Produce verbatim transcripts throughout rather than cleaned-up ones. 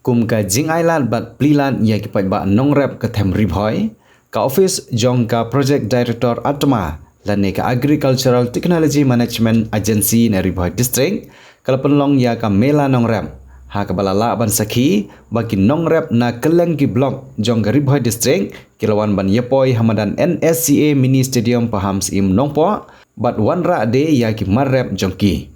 Kum ka jingailad bad plielad ïa ki paidbah nongrep ka them Ri Bhoi, ka office jong ka Project Director ATMA lane ka Agricultural Technology Management Agency na Ri Bhoi District ka la pynlong ïa ka mela nongrep, ha kaba la lah ban sakhi ba ki nongrep na kylleng ki block jong ka Ri Bhoi District ki la wan ban ïapoi ha madan N S C A Mini Stadium Pahamsyiem Nongpoh bad wanrah de ïa ki mar rep jong ki.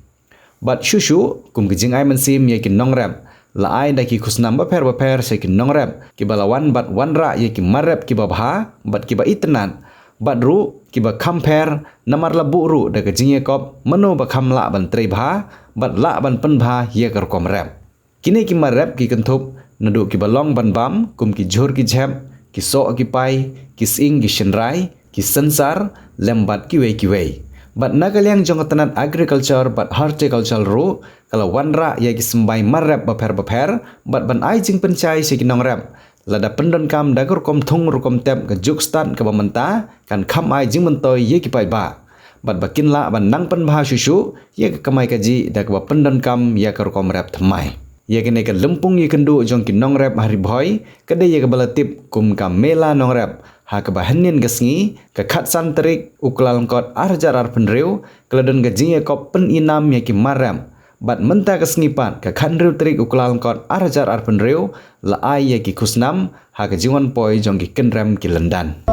Bad shuh shuh, kum ka jingai mynsiem ïa ki nongrep, la ai da ki khusnam bapher bapher sha ki nongrep kiba la wan bad wanrah ïa ki mar rep kiba bha bad kiba itynnad, bad ruh kiba kham pher, namar la buh ruh da ka jingïakop mano ba kham lah ban trei bha bad lah ban pynbha ïa ka rukom rep. Kine ki mar rep ki kynthup naduh kiba long ban bam, kum ki jhur ki jhep, ki soh ki pai, ki sying ki shynrai, ki synsar, lem bad kiwei kiwei. Bad na ka liang jong ka tnat Agriculture bad Horticulture ruh ka la wanrah ïa ki symbai mar rep bapher bapher bad ban ai jingpynshai sha ki nongrep, lada pyndonkam da ka rukom thung rukom tep ka juk stad kaba mynta, kan kham ai jingmyntoi ïa ki paidbah bad ba kin lah ban nang pynbha shuh shuh ïa ka kamai kajih da kaba pyndonkam ïa ka rukom rep thymmai. Ïa kane ka lympung ïakynduh jong ki nongrep ha Ri Bhoi ka dei ïa kaba la tip kum ka mela nongrep, ha kaba hynnin ka sngi, ka khatsan tarik u Kyllalyngkot ar hajar arphew hynriew, ka la don ka jingïakop pyninam ïa ki mar rep. Bad mynta ka sngi pat, ka khathynriew tarik u Kyllalyngkot ar hajar arphew hynriew, la ai ïa ki khusnam ha ka jingwan poi jong ki kynrem ki lyndan.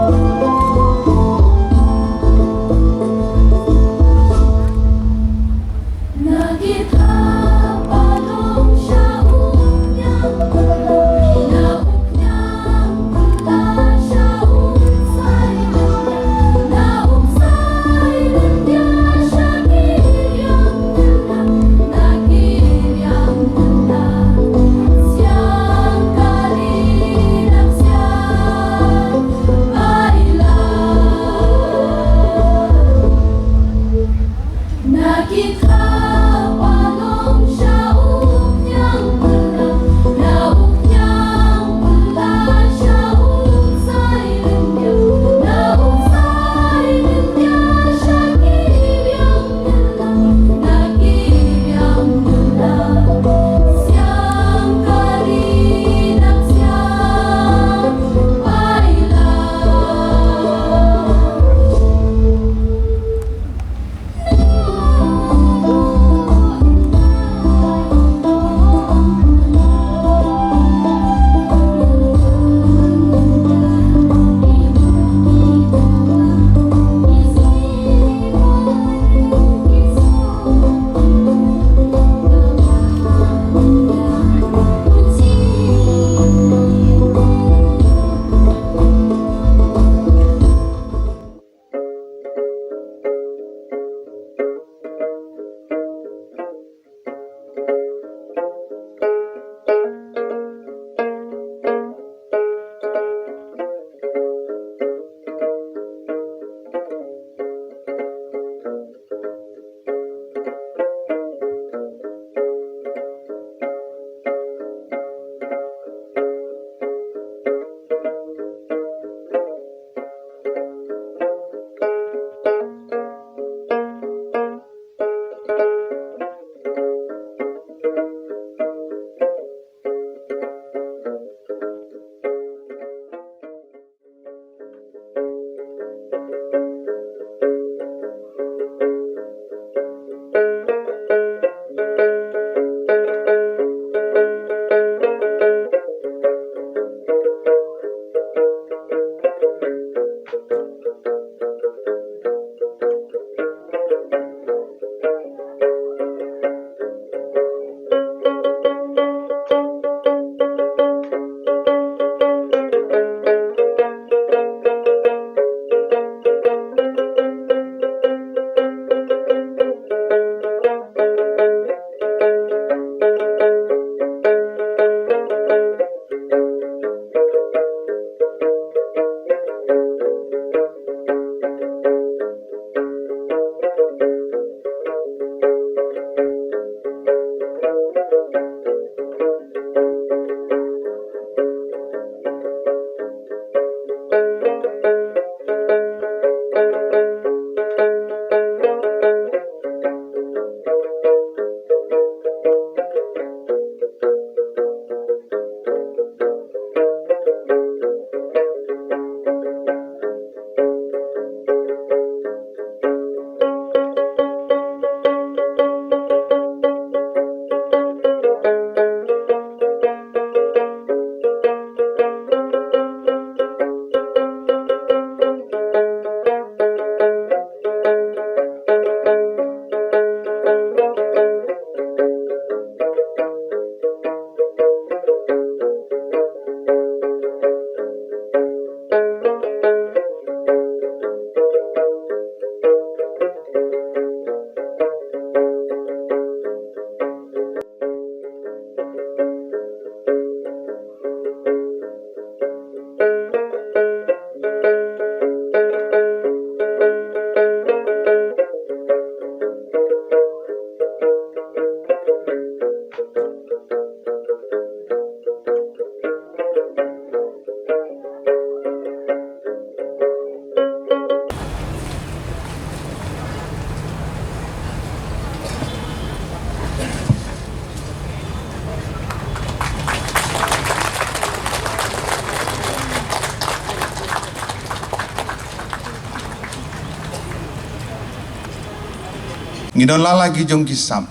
Ngi don la la ki jong ki sap.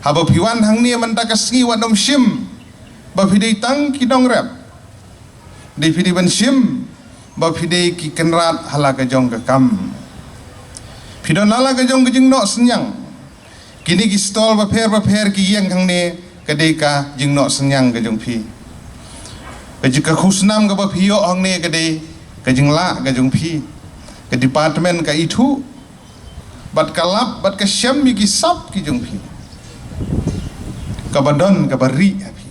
Haba phi wan hangne mynta ka sngi wat nym shim ba phi dei tang ki nongrep. Dei phi dei ban shim ba phi dei ki kynrad ha la ka jong ka kam. Phi don la la ka jong ka jingnoh synñiang. Kine ki stall bapher bapher ki ïeng hangne ka dei ka jingnoh synñiang ka jong phi. Ka jing ka khusnam kaba phi ïoh hangne ka dei ka jinglah ka jong phi. Ka department ka ithuh bad ka lap bad ka shem ïa ki sap ki jong phi. Kaba don kaba rieh ha phi.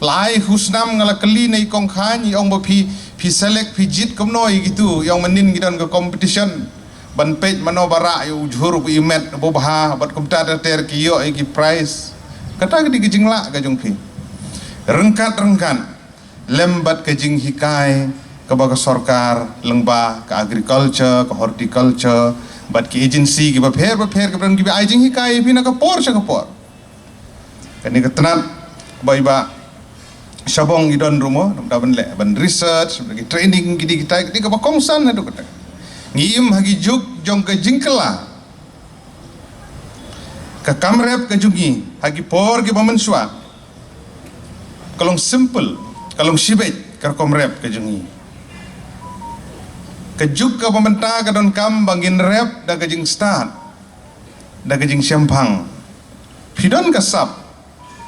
La ai khusnam nga la kylli na i Kong Khain, i ong ba phi, phi select, phi jied kumno ïa kitu, i ong mynnin ngi don ka competition ban peit mano ba rah ïa u jhur, u imet, u bha bad kumta ter ter, ki ïoh ïa ki prize. Kata ka dei ka jinglah ka jong phi. Ryngkat ryngkat lem bad ka jinghikai kaba ka sorkar lyngba ka agriculture, ka horticulture bad ki agency kiba pher bapher kiba don kiba ai jinghikai ïa phi na ka por sha ka por. Kane ka tnat ba i Bah Shabong i don ruh mo, da ban leh ban research, ban ki training, ki dei kita, ki dei kaba kongsan haduh kata. Ngi im ha ki juk jong ka jingkylla. Ka kam rep ka jong ngi ha ki por kiba mynshuwa ka long simple, ka long shibit ka rukom rep ka jong ngi. Ka juk kaba mynta ka donkam ba ngin rep da ka jingstad, da ka jingshemphang. Phi don ka sap,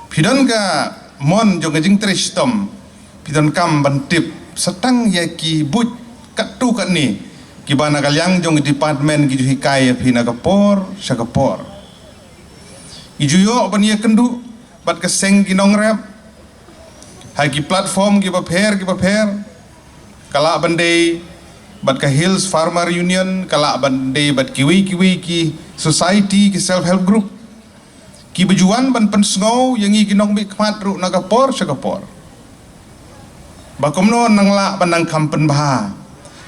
phi don ka mon jong ka jingtrei shitom, phi donkam ban tip sa tang ïa ki buit katto katne kiba na ka liang jong ki department ki ju hikai ïa phi na ka por sha ka por. Ki ju ïoh ban ïakynduh bad ka seng ki nongrep ha ki platform kiba pher kiba pher. Ka lah ban dei bad ka Hills Farmer Union, ka lah ban dei bad kiwei kiwei ki society, ki self help group kiba ju wan ban pynsngew ïa ngi ki nongmihkhmat ruh na ka por sha ka por. Ba kumno nang lah ban nang kham pynbha.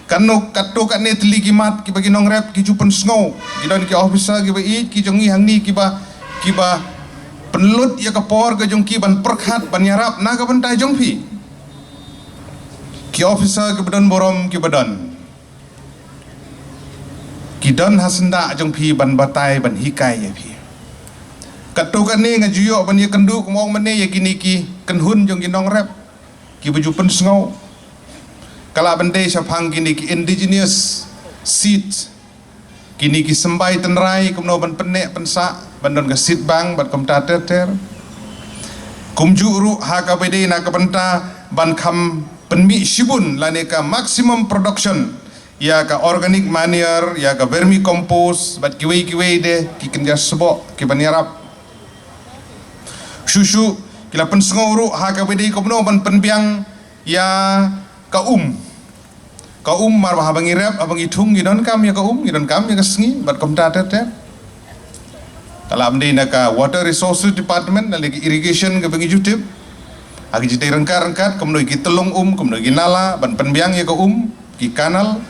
Katno katto katne tylli ki mat kiba ki nongrep ki ju pynsngew. Ki don ki officer kiba ïeit ki jong ngi hangne kiba, kiba pynlut ïa ka por ka jong ki ban pyrkhat ban ïarap na ka bynta jong phi. Ki officer kiba don burom kiba don, ki don ha syndah jong phi ban batai ban hikai ïa phi. Katto katne nga ju ïoh ban ïakynduh kumba ong mynne ïa kine ki kynhun jong ki nongrep kiba ju pynsngew. Ka lah ban dei shaphang kine ki indigenous seeds, kine ki symbai tynrai kumno ban pynneh pynsah ban don ka seed bank bad kumta ter ter. Kumjuh ruh ha kaba dei na ka bynta ban kham pynmih shibun lane ka maximum production ïa ka organic manure, ïa ka vermicompost bad kiwei kiwei de ki kynja sboh kiban ïarap. Shuh shuh ki la pynsngew ruh ha kaba dei kumno ban pynbiang ïa ka um. Ka um mar ba haba ngi rep, haba ngi thung, ngi donkam ïa ka um, ngi donkam ïa ka sngi bad kumta ter ter. Ka lah ban dei na ka Water Resources Department, na lei ka irrigation kaba ngi ju tip. Ha ki jingtei ryngkat ryngkat kumno ki tyllong um, kumno ki nala ban pynbiang ïa ka um, ki kanal.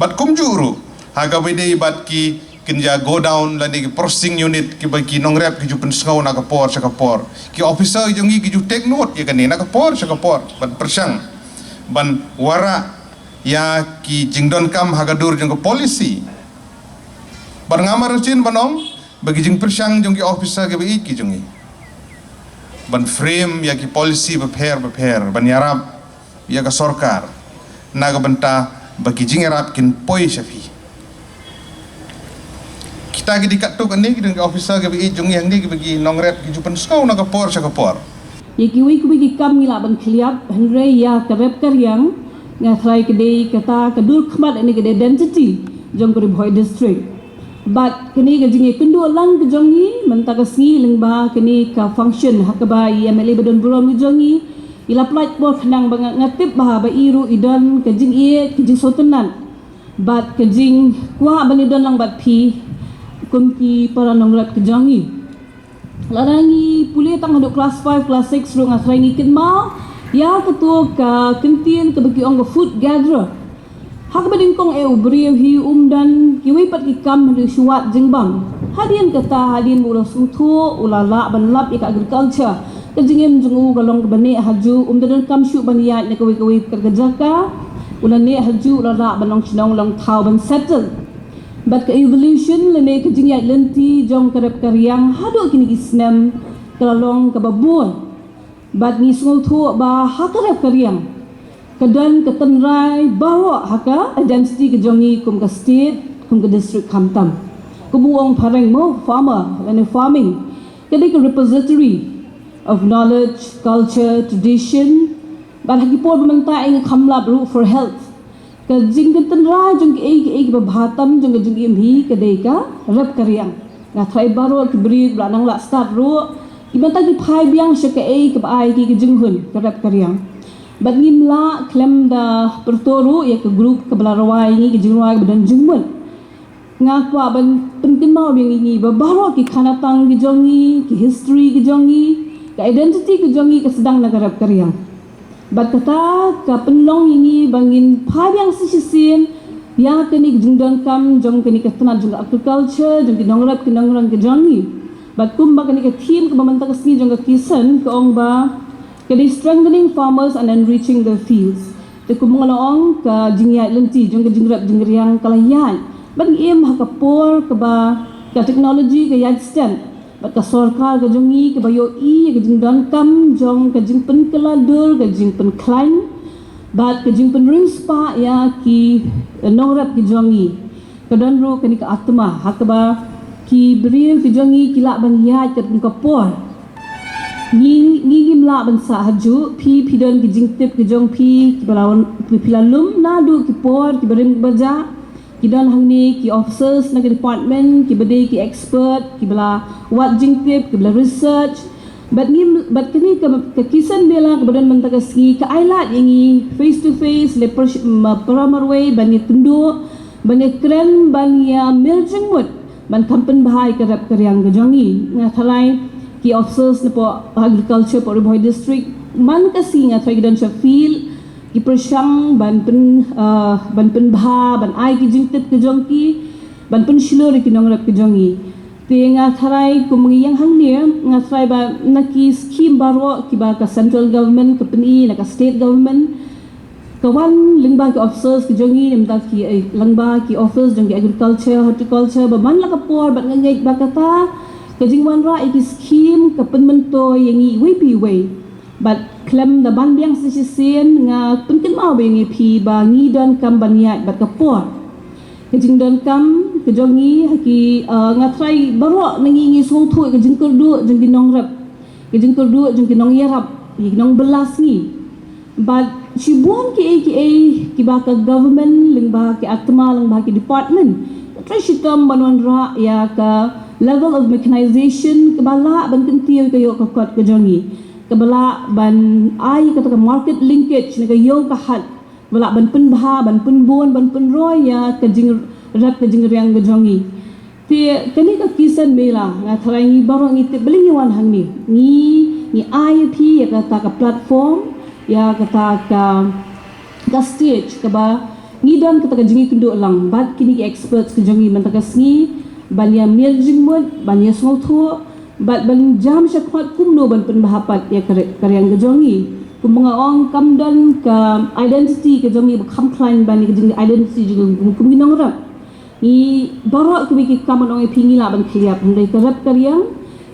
Bad kumjuh ruh ha kaba dei bad ki kynja godown lane ki processing unit kiba ki nongrep ki ju pynsngew na ka por sha ka por. Ki officer jong ngi ki ju take note ïa kane na ka por sha ka por ban pyrshang ban wanrah ïa ki jingdonkam ha ka dur jong ka policy. Bad nga mar shisien ban ong ba ki jingpyrshang jong ki officer kiba ïeit ki jong ngi ban frame ïa ki policy bapher bapher ban ïarap ïa ka sorkar na ka bynta ba ki jingïarap kin poi sha phi. Kita ki dei katto katne ki don ki officer kiba ïeit jong ngi hangne kiba ki nongrep ki ju pynsngew na ka por sha ka por. Ïa kiwei kiwei ki kam ngi lah ban khylliap, hynrei ïa ka rep ka riang nga tharai ka dei kata ka dur khmat ne ka dei identity jong ka Ri Bhoi District. Bad kane ka jingïakynduh lang ka jong ngi mynta ka sngi lyngba kane ka function ha kaba i M L A ba don burom ka jong ngi i la pynlait por khnang ba nga, nga tip ba ha ba i ruh i don ka jingïeit, ka jingsngewtynnat bad ka jingkwah ban ïadon lang bad phi kum ki para nongrep ka jong ngi. Lada ngi pule tang haduh class five, class six ruh nga tharai ngi kynmaw ïa kato ka kyntien kaba ki ong ka foot gatherer. Ha kaba nyngkong eh u briew hi um don kiwei pat ki kam haduh shuwa jingbam. Hadien kata, hadien ba u la sngewthuh, u la lah ban lap ïa ka agriculture, ka jingim jong u ka long kaba neh hajuh, um da donkam shuh ban ïaid na kawei kawei ka jaka. U la neh hajuh, u la lah ban long shnong long thaw ban settle. Bad ka evolution lane ka jingïaid lynti jong ka rep ka riang haduh kine ki snem ka la long kaba bun. Bad ngi sngewthuh ba ha ka rep ka riang ka don ka tynrai baroh ha ka identity ka jong ngi kum ka state, kum ka district khamtam. Kum u ong phareng mo, farmer lane farming. Ka dei ka repository of knowledge, culture, tradition. Bad ha ki por ba mynta ïa ngi kham lap ruh for health. Ka jingtynrai jong kiei kiei kiba bha tam jong ka jingim hi ka dei ka rep ka riang. Nga tharai baroh ki briew ba la nang lah stad ruh ki mynta ki phai biang sha kaei kaba ai ki ka jinghun ka rep ka riang. Bad ngim lah khlem da pyrto ruh ïa ka group kaba la rwai ngi ka jingrwai kaba don jingmut. Nga kwah ban pynkynmaw biang ïa ngi ba baroh ki khanatang ki jong ngi, ki history ki jong ngi, ka identity ki jong ngi ka sdang na ka rep ka riang. Bad kata ka pynlong ïa ngi ba ngin phai biang sa shisien ïa kane ka jingdonkam jong kane ka tnat jong ka agriculture, jong ki nongrep ki nongriang ki jong ngi. Bad kumba kane ka theme kaba mynta ka sngi jong ka KISAN ka ong ba ka dei strengthening farmers and enriching the fields. Te kum nga la ong, ka jingïaid lynti jong ka jingrep jingriang ka la ïaid. Bad ngi im ha ka por kaba ka technology ka ïaid stet. Bad ka sorkar ka jong ngi kaba ïohi ïa ka jingdonkam jong ka jingpynkylla dur, ka jingpynkhlaiñ bad ka jingpynriewspah ïa ki nongrep ki jong ngi. Ka don ruh kane ka atma ha kaba ki briew ki jong ngi ki lah ban ïaid katkum ka por. Ngi ngi ngim lah ban sah hajuh, phi phi don ki jingtip ki jong phi kiba la wan, phi phi la lum naduh ki por kiba rim kiba jah. Ki don hangne ki officers na ki department kiba dei ki expert kiba la wad jingtip kiba la research. Bad ngi bad kane ka, ka KISAN Mela kaba don mynta ka sngi ka ai lad ïa ngi face to face le para marwei ban ïakynduh ban ïakren ban ïamir jingmut ban kham pynbha ïa ka rep ka riang ka jong ngi. Nga tharai ki officers na poh agriculture poh Ri Bhoi District man ka sngi nga tharai ki don sha field ki pyrshang ban pyn uh, ban pynbha ban ai ki jingtip ka jong ki ban pynshlur ïa ki nongrep ka jong ngi. Te nga tharai kum ngi ïeng hangne nga tharai ba na ki scheme baroh kiba ka central government ka pyni na ka state government ka wan lyngba ki officers ki jong ngi, lyngba ki, eh, lyngba ki office jong ki agriculture, horticulture ba man la ka por bad nga ngeit ba kata ka jingwanrah ïa ki scheme ka pynmyntoi ïa ngi iwei pa iwei. Bad khlem da ban biang sa shisien nga pynkynmaw ba ïa ngi phi ba ngi donkam ban ïaid bad ka por. Ka jingdonkam ka jong ngi ha ki, uh, nga tharai baroh na ngi ngi sngewthuh ka jingkyrduh jong ki nongrep, ka jingkyrduh jong ki nongïarap, ki nongbylla sngi. Bad shibun kiei kiei kiba ka government lyngba ki atma lyngba ki department ka trai shitom ban wanrah ïa ka level of mechanization kaba lah ban kyntiew ka ïoh ka kot ka jong ngi, kaba lah ban ai kata ka market linkage na ka ïew ka hat ba lah ban pynbha ban pynbun ban pynroi ïa ka jingrep ka jingriang ka jong ngi. Te kane ka KISAN Mela nga tharai ngi baroh ngi tip balei ngi wan hangne. Ngi ngi ai ïa phi ïa kata ka platform, ïa kata ka ka stage kaba ngi don kata ka jingïakynduh lang bad kine ki experts ka jong ngi mynta ka sngi ban ïamir jingmut ban ïasngewthuh bad ban jam shakhmat kumno ban pynbha pat ïa ka riang ka jong ngi. Kumba nga ong kam don ka identity ka jong ngi ba kham khlaiñ ban ïa ka jing identity jong ngi kum ki nongrep. Ngi baroh kiwei ki kam ban ong ïa phi ngi lah ban khylliap hynrei ka rep ka riang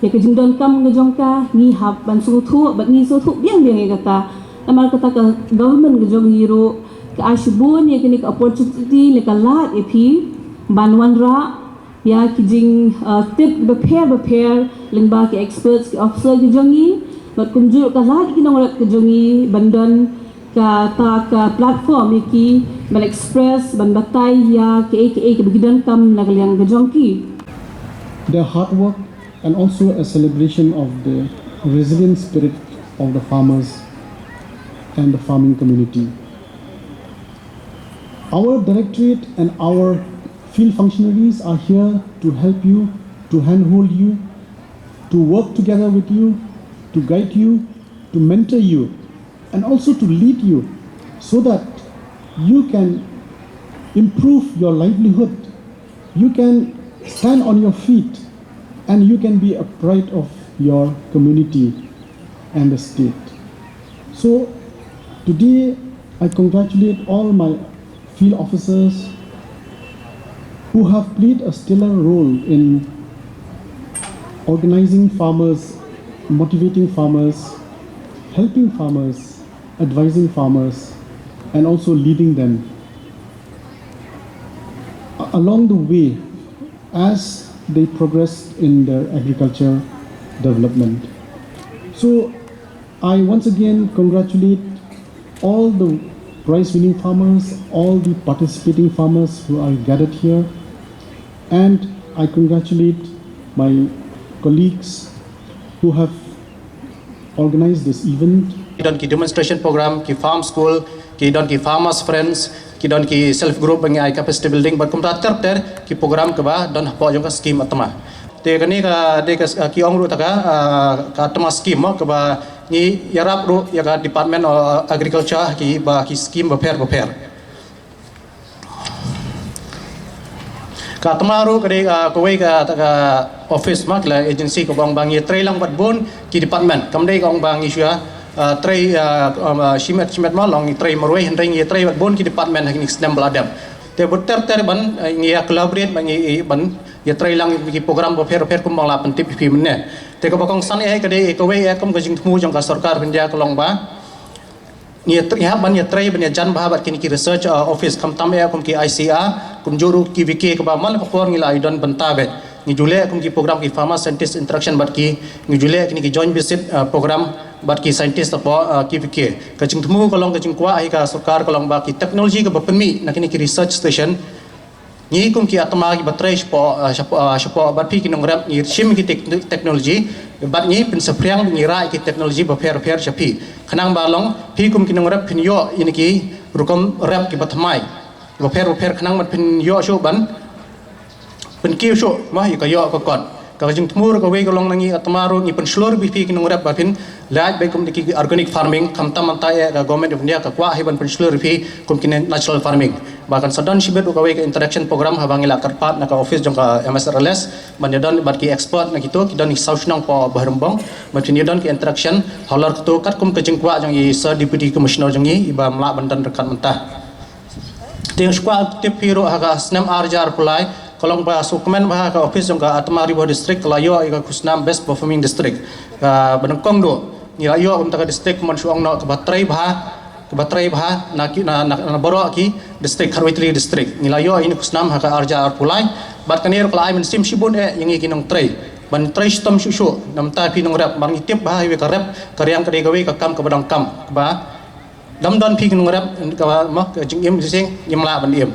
ïa ka jingdonkam ka jong ka ngi hap ban sngewthuh bad ngi sngewthuh biang biang ïa kata. Namar kata ka government ka jong ngi ruh ka ai shibun ïa kane ka opportunity ne ka lad ïa phi ban wanrah ïa ki jing, uh, tip bapher bapher lyngba ki experts ki officer ki jong ngi bad kumjuh ka lad ïa ki nongrep ki jong ngi ban don kata ka platform ïa ki ban express ban batai ïa kiei kiei kiba ki donkam na ka liang ka jong ki. Their hard work and also a celebration of the resilient spirit of the farmers and the farming community. Our directorate and our field functionaries are here to help you, to handhold you, to work together with you, to guide you, to mentor you, and also to lead you so that you can improve your livelihood, you can stand on your feet, and you can be a pride of your community and the state. So today, I congratulate all my field officers, who have played a stellar role in organizing farmers, motivating farmers, helping farmers, advising farmers, and also leading them a- along the way as they progress in their agriculture development. So I once again congratulate all the prize winning farmers, all the participating farmers who are gathered here, and I congratulate my colleagues who have organized this event. Ki don ki demonstration program, ki farm school, ki don ki farmers friends, ki don ki self group ba ngi ai capacity building, bad kumta ter ter ki program kaba don hapoh jong ka scheme ATMA. Te kane ka dei ka, ki ong ruh ta ka, ah, ka ATMA scheme mo, kaba ngi ïarap ruh ïa ka Department of Agriculture ki ba ki scheme bapher bapher. Ka ATMA ruh ka dei, ah, kawei ka, ka office mo, ki la agency kaba ong ba ngi trei lang bad bun ki department. Kam dei ka ong ba ngi shu, ah, trei, ah, um, ah, shimet shimet mo, long ngi trei marwei, hynrei ngi trei bad bun ki department ha kine ki snem ba la dep. Te bad ter ter ban, eh, ngi ïa collaborate ban ngi, ban ïa trei lang ki program bapher bapher kumba la pyntip ïa phi mynne. Te kaba kongsan eh ka dei kawei eh kum ka jingthmu jong ka sorkar India ka long ba ngi ïa trei, ïa ban ïa trei ban ïa jan bha bad kine ki research, uh, office, khamtam eh kum ki I C R, kumjuh ruh ki V K kaba man ka por ngi la ïa don bynta bad ngi ju leh kum ki program ki farmer scientist interaction bad ki, ngi ju leh kine ki joint visit, uh, program bad ki scientist hapoh, uh, ki V K. Ka jingthmu ka long, ka jingkwah hi ka sorkar ka long ba ki technology kaba pynmih na kine ki research station, ngi kum ki ATMA kiba trei shapoh, ah, shapoh, ah, shapoh bad phi ki nongrep ngi shim ki tek-, technology bad ngi pynsaphriang, ngi rah ki technology bapher bapher sha phi. Khnang ba long phi kum ki nongrep phin ïoh ïa kine ki rukom rep kiba thymmai bapher bapher, khnang ban phin ïoh shuh ban pynkiew shuh mo ïa ka ïoh ka kot. Ka jingthmu ruh kawei ka long na ngi ATMA ruh ngi pynshlur bad phi ki nongrep ba phin lait bad kum ki organic farming, khamtam mynta eh ka Government of India ka kwah hi ban pynshlur bad phi kum ki natural farming. Ba kan sa don shibit ruh kawei ka interaction program haba ngi la kyrpad na ka office jong ka M S R L S ban ïa don bad ki expert na kito, ki don ki saw shnong hapoh Bhoirymbong, ban phin ïa don ki interaction halor kito katkum ka jingkwah jong i Sir Deputy Commissioner jong ngi iba ym lah ban don ryngkat mynta. Te nga sngewkwah tip phi ruh ha ka snem ar hajar arphew lai ka long ba sngewkmen ba ha ka office jong ka ATMA Ri Bhoi District ka la ïoh ïa ka khusnam Best Performing District. Ka ba nyngkong ruh ngi la ïoh kumta ka district kumban shu ong noh kaba trei bha, kaba trei bha na ki, na, na, na baroh ki district, khatwei tylli district. Ngi la ïoh ïa kane ka khusnam ha ka ar hajar arphew lai. Bad kane ruh ka la ai mynsiem shibun eh ïa ngi ki nongtrei ban trei shitom shuh shuh. Namar ba phi nongrep, mar ngi tip ba ha iwei ka rep ka riang ka dei kawei ka kam kaba donkam, kaba lym don phi ki nongrep kaba mo ka jingim shisha ngim lah ban im.